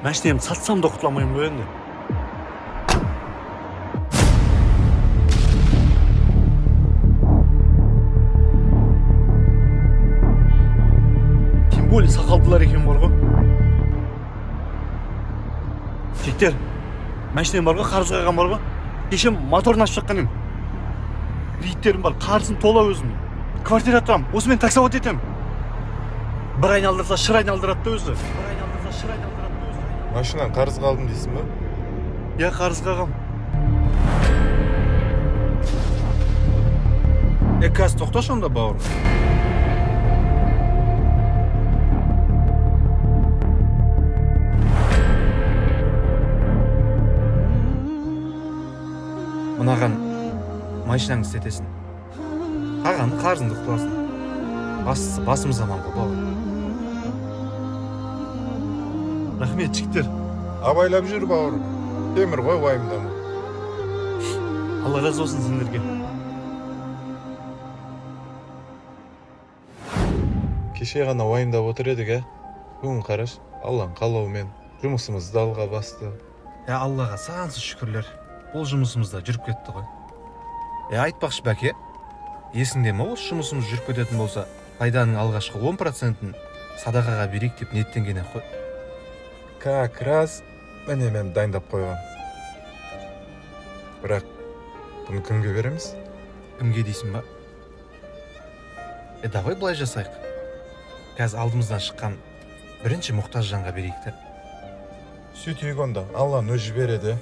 Машинамды сатсам да құтыла алмаймын ғой енді. Тем более сақалдылар екен бар ғой. Жігіттер, машинам бар ғой, қарызға қалған бар ғой. Кеше моторын ашып шыққан едім. Кредиттерім бар, қарызым тола өзім. Квартира тұрамын, осымен таксовать етемін. Бір айналдырса, шыр айналдырады да өзі. Бір айналдырса, шыр айналдырады да өзі. Машинаны қарызға алдым дейсің ба? Иә, қарызға қалғам. Е, қазір тоқташы онда, бауырым. Мынаған машинаңды істетесің, қалғанын қарызыңды құтыласың. Бастысы, басымыз аман ғой, бауырым. Рахмет, жігіттер. Абайлап жүр, бауырым. Темір ғой, уайымдама. Алла разы болсын сендерге. Кеше ғана уайымдап отыр едік, ә? Бүгін қараш, Алланың қалауымен жұмысымыз да алға басты. Е, Аллаға сансыз шүкірлер, бұл жұмысымыз да жүріп кетті ғой. Е, айтпақшы, бәке, есіңде ме, осы жұмысымыз жүріп кететін болса, пайданың алғашқы 10%-ін садақаға берейік деп ниеттенген едік қой. Как раз міне, мен дайындап қойғам. Бірақ бұны кімге береміз? Кімге дейсің ба? Е, давай былай жасайық: қазір алдымыздан шыққан бірінші мұқтаж жанға берейік та. Сөйтейік онда, Алланың өзі жібереді.